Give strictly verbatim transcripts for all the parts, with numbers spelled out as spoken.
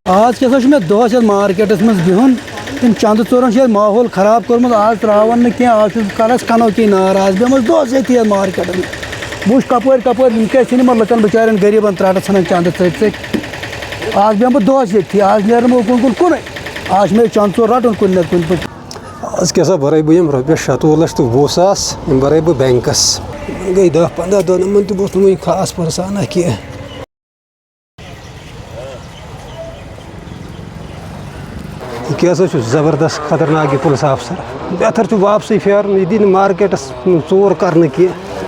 آز کیٛاہ سا چھُ مےٚ دۄہَس یَتھ مارکیٹَس منٛز بِہُن؟ أمۍ چَندٕ ژورَن چھُ یَتھ ماحول خراب کوٚرمُت۔ آز ترٛاوَن نہٕ کینٛہہ، آز چھُس کَرَس کَنو کِنۍ نار۔ آز بیٚہمَس دۄہَس ییٚتھی یَتھ مارکیٹَس منٛز۔ بہٕ وٕچھِ کَپٲرۍ کَپٲرۍ یِم کیٛازِ چھِنہٕ یِمَن لُکَن بِچارٮ۪ن غریٖبَن ترٛٹَس ژھٕنان چَندٕ ژٔٹۍ ژٔٹۍ۔ آز بیٚہمہٕ بہٕ دۄہَس ییٚتھی، آز نیرٕ نہٕ بہٕ اُکُن کُن کُنُے۔ آز چھُ مےٚ چَندٕ ژور رَٹُن کُنہِ نَتہٕ کُنہِ پٲٹھۍ۔ آز کیٛاہ سا بَرَے بہٕ یِم رۄپیَس شَتوُہ لَچھ تہٕ وُہ ساس، یِم بَرَے بہٕ بٮ۪نٛکَس۔ یِم گٔے دَہ پنٛداہ دۄہ، یِمَن تہِ بوٗز نہٕ وٕنہِ خاص پرسانہ کینٛہہ۔ یہِ کیٛاہ سا چھُ زبردست خطرناک یہِ پُلس آفسر۔ بہتر چھُ واپسٕے پھیرُن، یہِ دی نہٕ مارکیٹس منٛز ژوٗر کرنہٕ کینٛہہ۔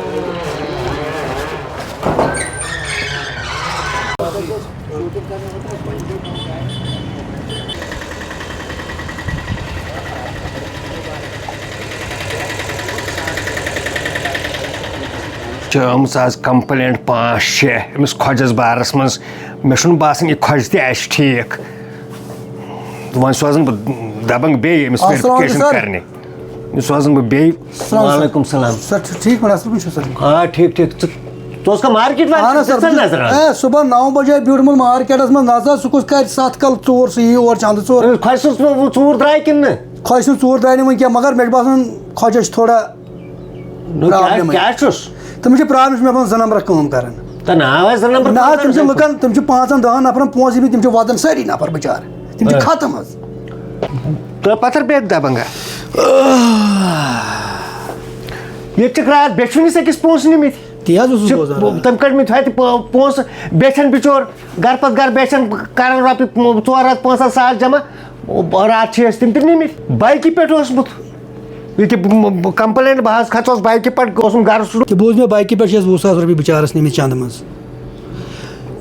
چھِ آمٕژ آز complaint پانٛژھ شےٚ أمِس خۄجَس بارَس منٛز۔ مےٚ چھُنہٕ باسان یہِ خۄجہِ تہِ آسہِ ٹھیٖک۔ وۄنۍ سوزَن بہٕ دَبنٛگ بیٚیہِ أمِس السلام علیکم verification sir۔ کَرنہِ۔ یہِ سوزَن بہٕ بیٚیہِ۔ السلام علیکم۔ وعلیکم السلام۔ Sir، چھُ ٹھیٖک پٲٹھۍ، اَصٕل پٲٹھۍ چھُو sir؟ آ، ٹھیٖک، ٹھیٖک۔ ژٕ، ژٕ اوسکھا مارکیٹ وارکیٹ اہن حظ sir، دِژ نا بہٕ چھُس، نظر اَز؟ اے، صُبحن نَو بجے بیوٗٹھمُت مارکیٹَس منٛز نظر، سُہ کُس کَرِ سَتھ کَل ژوٗر، سُہ یی اور چَندٕ ژوٗر۔ أمِس خۄجہِ سٕنٛز ژوٗر، ژوٗر درٛاے کِنہٕ نہٕ؟ خۄجہِ سٕنٛز ژوٗر درٛاے نہٕ وٕنہِ کینٛہہ، مگر مےٚ چھُ باسان خۄجَس چھِ تھوڑا نو، کیٛاہ، problem۔ کیٛاہ چھُس؟ تِمَن چھِ problem، چھِ مےٚ باسان زٕ نمبر کٲم کران۔ تہٕ ناو آسہِ زٕ نمبر نہ حظ، کٲم تِم چھِ کران۔ لُکن، تِم چھِ پانٛژن دَہن نفرن پونٛسہٕ دِمٕتۍ، تِم چھِ وَدان سٲری نفر بِچارٕ۔ تِم چھِ ہاں۔ ختم حظ۔ تہٕ پتھر بیت دبنگا۔ ییٚتہِ چھِکھ راتھ بیٚچھوٕنِس أکِس پونٛسہٕ نِمٕتۍ۔ تی حظ اوسُس چھِ بوزان راتھ۔ تٔمۍ کٔڑمٕتۍ ہۄتہِ پو-، پونٛسہٕ بیٚچھن بِچور، گرٕ پتہٕ گرٕ بیٚچھن کران رۄپیہِ پو-، ژور ہتھ پانٛژھ ہتھ ساس جمع۔ راتھ چھِ أسۍ تِم تہِ نِمٕتۍ۔ بایکہِ پٮ۪ٹھ اوسمُت۔ یہِ تہِ ب-، ب-، complaint، بہٕ حظ کھژوس بایکہِ پٮ۪ٹھ، اوسُم گرٕ سُہ۔ تہِ بوٗز مےٚ بایکہِ پٮ۪ٹھ چھِ اَسہِ وُہ ساس رۄپیہِ بِچارَس نِمٕتۍ چَندٕ منٛز۔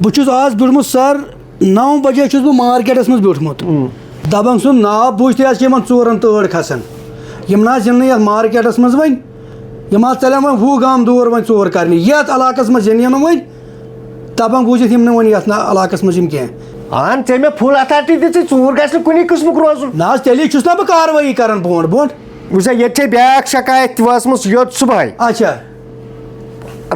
بہٕ چھُس آز بیوٗٹھمُت سَر، نَو بجے چھُس بہٕ مارکیٹَس منٛز بیوٗٹھمُت۔ اۭں۔ دَبنٛگ سُنٛد ناو بوٗزتھٕے حظ چھِ یِمَن ژورَن تۭر کھَسان۔ یِم نہ حظ یِن نہٕ یَتھ مارکیٹَس منٛز وۄنۍ۔ یِم حظ ژَلن وۄنۍ وُہ گام دوٗر وۄنۍ ژور کَرنہِ۔ یَتھ علاقَس منٛز یِن یِم وۄنۍ۔ دَپان بوٗزِتھ یِم نہٕ وۄنۍ یَتھ نہ علاقَس منٛز یِم کینٛہہ۔ اہن، ژےٚ مےٚ full authority دِژٕے، ژوٗر گژھِ نہٕ کُنی قٕسمُک روزُن۔ نہ حظ، تیٚلے چھُس نہ بہٕ کاروٲیی کران برونٛٹھ برونٛٹھ۔ وٕچھ سا، ییٚتہِ چھے بیٛاکھ شکایت تہِ وٲژمٕژ یوٚت صُبحٲے۔ اچھا۔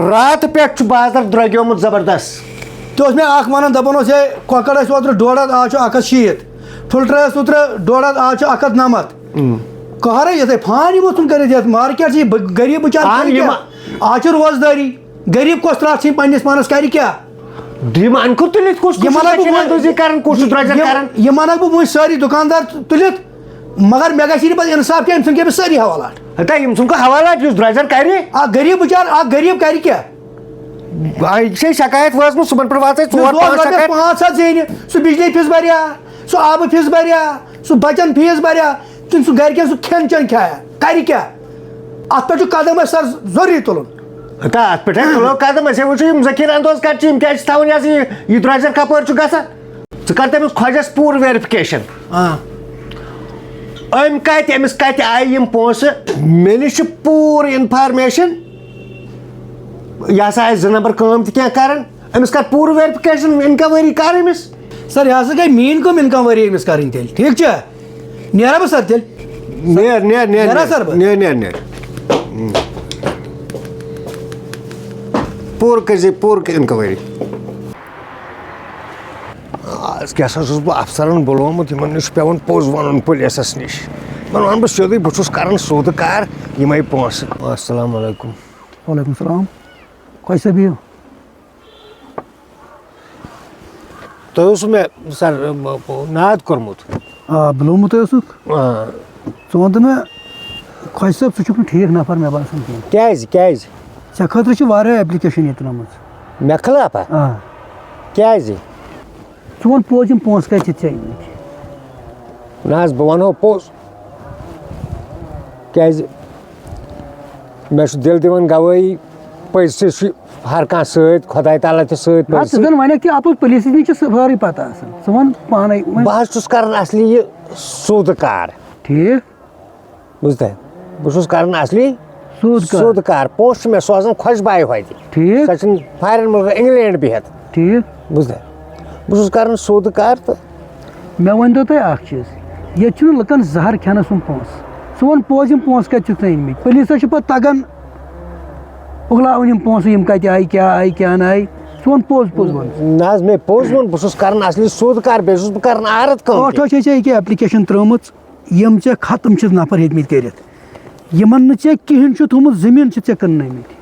راتہٕ پٮ۪ٹھ چھُ بازر درٛوٚگیومُت زبردست۔ تہِ اوس مےٚ اکھ وَنان، دَپان اوس، ہے، کۄکر ٲسۍ اوترٕ ڈۄڈ ہَتھ، آز چھُ اَکھ ہَتھ شیٖتھ۔ فلٹر ٲسۍ اوترٕ ڈۄڈ ہَتھ، آز چھُ اَکھ ہَتھ نَمَتھ۔ اۭں۔ قہرے یِتھَے پھان یِمو ژھُن کٔرِتھ یَتھ مارکیٹ چھِ یہِ بٔ-، غریٖب بِچار اہن، کَرِ یِم کیٛاہ؟ آز چھِ روزدٲری۔ غریٖب کۄس ترٛٹھ ژھٕنہِ پنٛنِس پانَس، کَرِ کیٛاہ؟ یِم اَنکھٕ تُلِتھ کُس، کُس یِمَن چھُ ہا بہٕ دٔزی وۄنۍ، کَران، کُس چھُ یِم، درٛۄجَر یِم، کَران؟ یِمَن ہا بہٕ وۄنۍ سٲری دُکاندار تُلِتھ، مگر مےٚ گژھِ نہٕ پَتہٕ اِنصاف کینٛہہ، أمۍ ژھٕنۍ کیٛاہ مےٚ سٲری حوالات۔ ہتا، یِم ژھٕنکھٕ حوالات، یُس درٛۄجَر کَرِ۔ اَکھ غریٖب بِچار، اَکھ غریٖب کَرِ کیٛاہ؟ آ، یہِ چھے شکایت وٲژمٕژ صُبحن پٮ۪ٹھ واتَے مےٚ ژور دۄہَس پانٛژھ رۄپیَس شکایت۔ پانٛژھ ہَتھ زینہِ، سُہ بجلی فیٖس بَریا، سُہ آبہٕ فیٖس بَریا، سُہ بَچَن فیٖس بَریا، کِنہٕ سُہ گَرِکٮ۪ن سُہ کھٮ۪ن چٮ۪ن کھیٛایا؟ کَرِ کیٛاہ؟ اَتھ پٮ۪ٹھ چھُ قدم اَسہِ سر ضروٗری تُلُن۔ ہتا، اَتھ پٮ۪ٹھ ہے تُلو قدم، أسۍ ہے وٕچھو یِم ذٔخیٖرٕ اندوز کَتہِ چھِ، یِم کیٛازِ چھِ تھاوان یہِ ہسا یہِ، یہِ درٛۄجَر کَپٲرۍ چھُ گژھان؟ ژٕ کَر تٔمِس خۄجَس پوٗرٕ verification۔ آ۔ أمۍ کَتہِ، أمِس کَتہِ آیہِ یِم پونٛسہٕ؟ مےٚ نِش چھِ پوٗرٕ information۔ یہِ ہسا آسہِ زٕ نمبر کٲم تہِ کینٛہہ کَران۔ أمِس کَر پوٗرٕ verification، inquiry کَر أمِس۔ سر، یہِ ہسا گٔے میٛٲنۍ کٲم inquiry أمِس کَرٕنۍ تیٚلہِ، ٹھیٖک چھا؟ نیرا بہٕ سر تیٚلہِ؟ نیر، نیر، نیر، نیرا نیر۔ سر بہٕ؟ نیر، نیر، نیر۔ پوٗرٕ کٔرۍ زِ، پوٗرٕ کٔرۍ inquiry۔ آز کیٛاہ سا چھُس بہٕ افسرن بُلومُت، یِمن نِش چھُ پٮ۪وان پوٚز وَنُن پُلیٖسَس نِش۔ یِمن وَنہٕ بہٕ سیوٚدُے، بہٕ چھُس کران سوٗدٕ کار، یِمے پونٛسہٕ۔ السلام علیکم۔ وعلیکم السلام۔ خۄش صٲب یِیِو۔ تۄہہِ اوسوٕ مےٚ، سر، ناد کوٚرمُت۔ آ، بُلومُت اوسُکھ۔ آ۔ ژٕ وَن تہٕ مےٚ، خۄش صٲب، ژٕ چھُکھ نہٕ ٹھیٖک نفر مےٚ باسان کینٛہہ۔ کیٛازِ، کیٛازِ؟ ژےٚ خٲطرٕ چھِ واریاہ application ییٚتہِ ترٲمٕژ۔ مےٚ خلاف ہا؟ آ۔ کیٛازِ؟ ژٕ وَن پوٚز، یِم پونٛسہٕ کَتہِ چھِتھ ژےٚ أنۍمٕتۍ؟ نہ حظ، بہٕ وَنہو پوٚز۔ کیٛازِ؟ مےٚ چھُ دِل دِوان گوٲہی، پٔزۍ چھُ ہر کانٛہہ سۭتۍ، خۄداے تعالیٰ تہِ سۭتۍ، نہ، پٔزۍ ژٕ چھِ۔ زَن وَنکھ تہِ اَپُز، پُلیٖسَس نِش چھِ سٲرٕے پَتہ آسان۔ ژٕ وَن پانَے وۄنۍ۔ بہٕ حظ چھُس کران اصلی یہِ سوٗدٕ کار۔ ٹھیٖک۔ بوٗزتھا؟ بہٕ چھُس کران اصلی سوٗدٕ کار۔ سوٗدٕ کار۔ پونٛسہٕ چھِ مےٚ سوزان خۄش باے ہوتہِ۔ ٹھیٖک۔ سۄ چھِنہٕ فارِن مُلکَس، اِنگلینڈ بِہِتھ۔ ٹھیٖک۔ بوٗزتھا؟ بہٕ چھُس کران سوٗدٕ کار تہٕ مےٚ ؤنۍ تو تُہۍ اَکھ چیٖز، ییٚتہِ چھُنہٕ لُکَن زَہر کھٮ۪نَس سُم پونٛسہٕ۔ ژٕ وَن پوٚز، یِم پونٛسہٕ کَتہِ چھِتھ ژےٚ أنۍمٕتۍ؟ پُلیٖسَس چھُ پَتہٕ تَگان اُگلاوٕنۍ یِم پونٛسہٕ، یِم کَتہِ آیہِ، کیٛاہ آیہِ، کیٛاہ نہٕ آیہِ۔ ژٕ وَن پوٚز پوٚز وَن۔ نہ حظ، مےٚ پوٚز ووٚن، بہٕ چھُس کران اصلی سیوٚد کار، بیٚیہِ چھُس بہٕ کران عارض کٲم تہِ۔ ٲٹھو چھے ژےٚ ییٚکیٛاہ application ترٲومٕژ، یِم ژےٚ ختم چھِس نفر ہیٚتمٕتۍ کٔرِتھ، یِمن نہٕ ژےٚ کِہیٖنۍ چھُ تھوٚومُت، زٔمیٖن چھِ ژےٚ کٕننٲومٕتۍ۔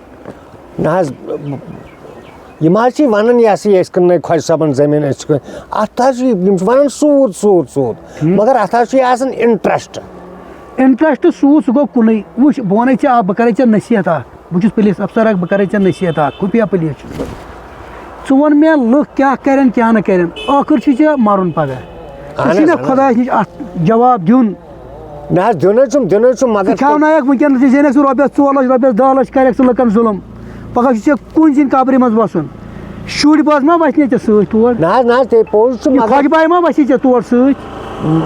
نہ حظ، یِم حظ چھِ وَنان، یہِ ہسا یہِ، أسۍ کٕننٲے خۄجہِ صٲبن زٔمیٖن، أسۍ چھِ کٕن-، اَتھ حظ چھُ یِم چھِ وَنان سوٗد، سوٗد، سوٗد۔ ہُم۔ مگر اَتھ حظ چھُ یہِ آسان interest۔ Interest سوٗد، سُہ گوٚو کُنُے۔ وٕچھ، بہٕ وَنَے ژےٚ اَکھ، بہٕ کَرَے ژےٚ نصیٖحت اَکھ۔ بہٕ چھُس police officer اَکھ، بہٕ کَرَے ژےٚ نصیٖحت اَکھ، خُفیہ police چھُس بہٕ۔ ژٕ وَن مےٚ، لُکھ کیٛاہ کَرَن، کیٛاہ نہٕ کَرَن، ٲخٕر چھُے ژےٚ مَرُن پَگاہ۔ ژےٚ اَہَن چھُے حظ، نہ اَہَن حظ۔ خۄدایَس نِش اَتھ جواب دیُن۔ نہ حظ، دیُن حظ چھُم، دیُن حظ چھُم، مگر ژٕ کھیٛاونایَکھ وٕنکیٚنَس، ژےٚ زینَکھ ژٕ رۄپیَس ژور لَچھ، رۄپیَس دَہ لَچھ کَرَکھ ژٕ لُکَن ظُلُم۔ پَگاہ چھُ ژےٚ کُنہِ زِنۍ قبرِ منٛز وَسُن۔ شُرۍ بٲژ ما وَسنٕے ژےٚ سۭتۍ تور؟ نہ حظ، نہ حظ، تہِ پوٚز چھُ، یہِ مگر خۄجہِ باے ما وَسی ژےٚ تور سۭتۍ؟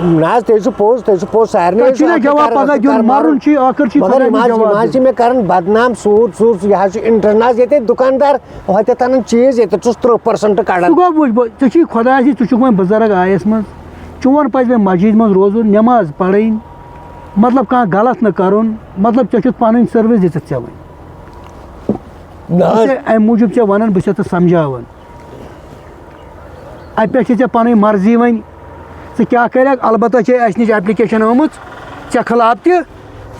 نہ حظ، تہِ چھُ پوٚز، تہِ چھُ پوٚز، سارنٕے تۄہہِ چھُ چھُ نہ اَتھ جواب کَرُن، پَگاہ اَتھ دیُن، کَرُن۔ مَرُن چھُے، ٲخٕر چھُے مگر خۄداے یِم سُنٛد حظ، یِم جواب حظ چھِ دیُن۔ مےٚ کَران بدنام، سوٗد، سوٗد، یہِ حظ چھُ interest، نہ حظ، ییٚتہِ دُکاندار، ہۄتٮ۪تھ اَنان چیٖز، ییٚتٮ۪تھ چھُس تٕرٛہ percent کَڑان۔ سُہ گوٚو وٕچھ بہٕ، ژےٚ چھُے خۄدایَس نِش، ژٕ چھُکھ وۄنۍ بُزرگ آیَس منٛز، چون پَزِ وۄنۍ مسجدِ منٛز روزُن، نٮ۪ماز پَرٕنۍ، مطلب کانٛہہ غلط نہٕ کَرُن، مطلب ژےٚ چھُتھ پَنٕنۍ service دِژٕتھ ژےٚ وۄنۍ۔ نہ حظ۔ بہٕ چھُسے اَمہِ موٗجوٗب ژےٚ وَنان، بہٕ چھُسے ژےٚ سَمجھاوان۔ اَتہِ پٮ۪ٹھ چھِ ژےٚ پَنٕنۍ مرضی وۄنۍ، ژٕ کیٛاہ کَرَکھ؟ البتہ چھے اَسہِ نِش application آمٕژ ژےٚ خلاف تہِ۔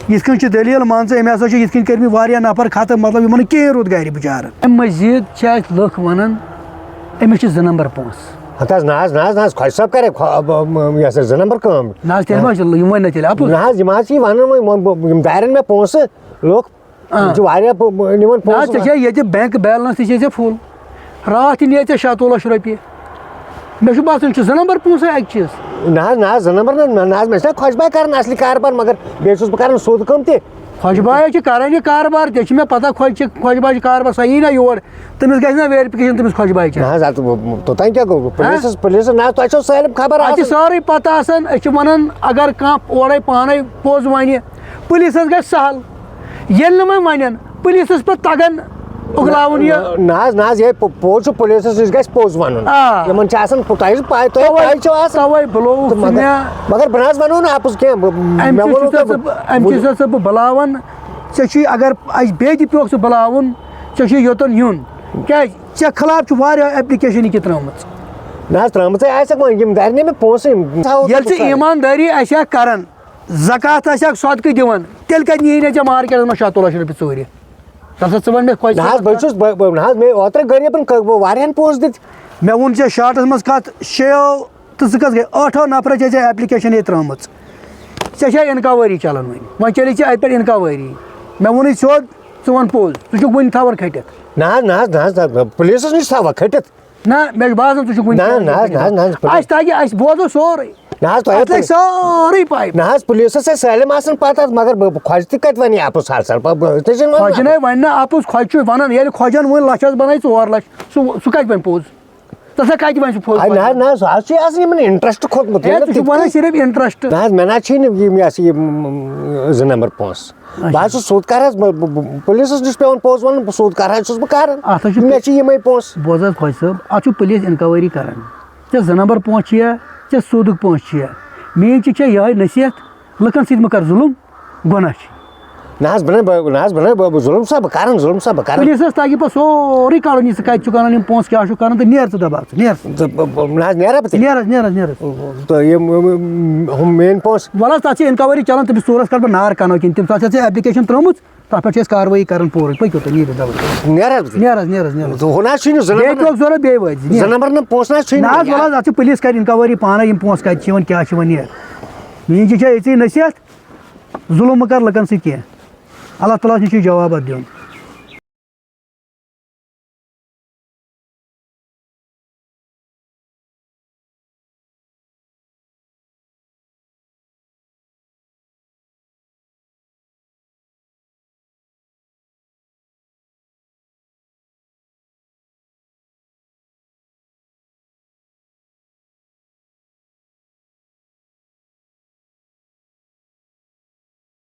یِتھ کٔنۍ چھِ دٔلیٖل، مان ژٕ، أمۍ ہسا چھِ یِتھ کٔنۍ کٔرمٕتۍ واریاہ نفر ختم، مطلب، یِمَن نہٕ کِہیٖنۍ روٗد گَرِ بِچارَن۔ اَمہِ مٔزیٖد چھِ اَسہِ لُکھ وَنان، أمِس چھِ زٕ نمبر پونٛسہٕ۔ ہَتہٕ حظ، نہ حظ، نہ حظ، نہ حظ، خۄجہِ صٲب کَرے خۄ-، ب-، ب-، یہِ ہسا زٕ نمبر کٲم۔ نہ حظ، تیٚلہِ ما چھِ یِم وَنہِ نہ تیٚلہِ اَپُز؟ نہ حظ، یِم حظ چھِ یہِ وَنان وۄنۍ، وۄنۍ، یِم دارٮ۪ن مےٚ پونٛسہٕ، لُکھ۔ آ۔ یِم چھِ واریاہ پو-، پو-، نِوان نہ حظ، پونٛسہٕ۔ ژےٚ چھےٚ ییٚتہِ bank balance تہِ چھےٚ ژےٚ full۔ راتھ تہِ نِیے ژےٚ شَتوُہ لَچھ رۄپیہِ۔ مےٚ چھُ باسان، یہِ چھُ زٕ نمبر پونٛسہٕ اَکہِ چیٖز۔ نہ حظ، نہ حظ، زٕ نمبر نہ، نہ حظ، مےٚ چھِنہ خۄجہِ باے کران اصلی کاربار، مگر بیٚیہِ چھُس بہٕ کران سیوٚد کٲم تہِ۔ خۄجہِ باے چھِ کران یہِ کاربار، ژےٚ چھِ مےٚ پتہ، خۄجہِ چھِ، خۄجہِ باے چھِ کاربار، سۄ یی نہ یور، تٔمِس گژھِ نہ verification تٔمِس خۄجہِ باے چھِ؟ نہ حظ، اَتھ، توٚتام کیٛاہ گوٚو؟ ہہ؟ Police، police، نہ، تۄہہِ چھو سٲلِم خبر اَتہِ چھِ آسان۔ سٲرٕے پتہ آسان، أسۍ چھِ ونان، اگر کانٛہہ اورَے پانے پوٚز ونہِ، police گژھِ سہل۔ ییٚلہِ نہٕ وۄنۍ وَنن، پُلیٖسَس پَتہٕ تَگان اُگلاوُن یہِ۔ نہ حظ، نہ حظ، یہِ پو-، پوٚز چھُ، پُلیٖسَس نِش گژھِ پوٚز وَنُن۔ آ۔ یِمَن چھِ آسان، تۄہہِ چھِ پَے، تۄہہِ تَوَے، پَے چھو آسان۔ تَوَے بُلووُکھ تہٕ ژٕ مگر، مےٚ۔ مگر بہٕ نہ حظ وَنو نہٕ اَپُز کینٛہہ، بہٕ، اَمہِ مےٚ کِنۍ ووٚنوُ چھُسَے تۄہہِ ژٕ بہٕ، بہٕ، اَمہِ کِنۍ چھُسَے ژٕ بہٕ بُلاوان، ژےٚ چھُے، اگر اَسہِ بیٚیہِ تہِ پیوٚکھ ژٕ بُلاوُن، ژےٚ چھُے یوٚتَن یُن۔ کیٛازِ؟ ژےٚ خلاف چھِ واریاہ application یہِ کہِ ترٛٲومٕژ۔ نہ حظ، ترٛٲومٕژے آسٮ۪کھ وۄنۍ، یِم دَرِ نے مےٚ پونٛسہٕ، یِم تھاوو ییٚلہِ ژٕ بہٕ ایٖماندٲری آسہِ ہا کَران، زکوٰۃ آسہِ ہا، صدقہٕ دِوان، تیٚلہِ کَتہِ نِیہِ نہٕ ژےٚ مارکیٹَس منٛز شَتوُہ لَچھ رۄپیہِ ژوٗرِ؟ دَپ سا، ژٕ وَن مےٚ کۄس نہ حظ، بہٕ چھُس، بہٕ، بہٕ، نہ حظ، مےٚ اوترٕ غریٖبَن کٔر بہٕ واریاہَن پونٛسہٕ دِتۍ۔ مےٚ ووٚن ژےٚ شاٹَس منٛز کَتھ، شیٚیو تہٕ ژٕ کَس گٔے؟ ٲٹھو نفرو چھےٚ ژےٚ application ییٚتہِ ترٛٲومٕژ۔ ژےٚ چھےٚ inquiry چَلان وۄنۍ، وۄنۍ چَلے ژےٚ اَتہِ پٮ۪ٹھ inquiry۔ مےٚ ووٚنُے سیوٚد، ژٕ وَن پوٚز، ژٕ چھُکھ وٕنہِ تھاوان کھٔٹِتھ۔ نہ حظ، نہ حظ، نہ حظ، نہ، پُلیٖسَس نِش تھاوان کھٔٹِتھ۔ نہ، مےٚ چھُ باسان، ژٕ چھُکھ وٕنہِ نہ، نہ حظ، نہ حظ، نہ حظ، اَسہِ تَگہِ، اَسہِ بوزو سورُے۔ نہ حظ، تۄہہِ اَتھ لَگہِ سٲرٕے پَے۔ نہ حظ، پُلیٖسَس ٲسۍ سٲلِم آسان پَتہ، مگر بہٕ، بہٕ خۄجہِ تہِ کَتہِ وَنہِ اَپُز حال سال؟ بہٕ، بہٕ، تہِ چھِنہٕ وَنان خۄجہِ نے اَپُز۔ وَنہِ نہٕ اَپُز، خۄجہِ چھُ وَنان، ییٚلہِ خۄجَن وٕنۍ لَچھَس بَنٲے ژور لَچھ، سُہ، سُہ کَتہِ وَنہِ پوٚز؟ ژٕ سا کَتہِ وَنہِ سُہ پوٚز اَے، نہ حظ، پَتہٕ؟ نہ حظ، سُہ حظ چھُ آسان یِمَن interest کھوٚتمُت، ہے، ییٚلہِ ژٕ چھُکھ وَنان صرف interest۔ نہ حظ، مےٚ نہ حظ چھِی نہٕ یِم، یہِ ہسا یہِ، م، م، زٕ نمبر پونٛسہٕ۔ اچھا۔ بہٕ حظ چھُس سیوٚد کَران، بہٕ، بہٕ، بہٕ، پُلیٖسَس نِش پٮ۪وان پوٚز وَنُن، بہٕ سیوٚد کَران چھُس بہٕ کَران۔ اَتھ حظ چھُ مےٚ چھِ یِمَے پونٛسہٕ۔ بوز حظ خۄجہِ صٲب، اَتھ چھُ پُلیٖس inquiry کَران۔ ژےٚ زٕ نمبر پونٛسہٕ چھِیا، ژےٚ سیوٚدُک پونٛسہٕ چھِیا؟ میٛٲنۍ چھِ ژےٚ یِہوٚے نصیحت، لُکَن سۭتۍ مہٕ کَر ظُلُم، گۄناہ چھِ۔ نہ حظ، بہٕ نَے، بہٕ، نہ حظ، بہٕ نَے، بہٕ، بہٕ ظُلُم سا، بہٕ کَرَن، ظُلُم سا، بہٕ کَرَن۔ پُلیٖسَس تَگہِ پَتہٕ سورُے کَڑُن، یہِ ژٕ کَتہِ چھُکھ اَنان یِم پونٛسہٕ، کیٛاہ چھُکھ کَران، تہٕ نیر ژٕ دَباو ژٕ، نیر ژٕ۔ تہٕ بہٕ، بہٕ، نہ حظ، نیرا بہٕ تیٚلہِ؟ نیر حظ، نیر حظ، نیر حظ۔ تہٕ یِم، یِم، یِم، ہُم میٛٲنۍ پونٛسہٕ۔ وَلہٕ حظ، تَتھ چھِ inquiry چَلان، تٔمِس ژوٗرَس کَڑٕ بہٕ نار کَنو کِنۍ، تٔمِس ہَسا چھِ application ترٛٲومٕژ، تَتھ پٮ۪ٹھ چھِ أسۍ کاروٲیی کَران پوٗرٕ، پٔکِو تُہۍ، نیٖرِو دَبہٕ۔ نیر حظ بہٕ تیٚلہِ؟ نیر حظ، نیر حظ، نیر حظ۔ تہٕ ہُہ نہ حظ چھُے نہٕ زٕ بیٚیہِ نمبر۔ پیوٚک ضوٚرَتھ، بیٚیہِ وٲتۍ زِ، نہ نیر۔ حظ، وَلہٕ حظ، اَتھ چھِ پُلیٖس کَرِ inquiry پانَے، یِم پونٛسہٕ کَتہِ چھِ یِوان، کیٛاہ چھِ یِوان، نیر۔ میٛٲنۍ چھِ ژےٚ یِژٕے نصیحت، ظُلُم مہٕ کَر لُکَن سۭتۍ کینٛہہ۔ اللہ تعالیٰ ہَس نِش چھُے جواب اَتھ دیُن۔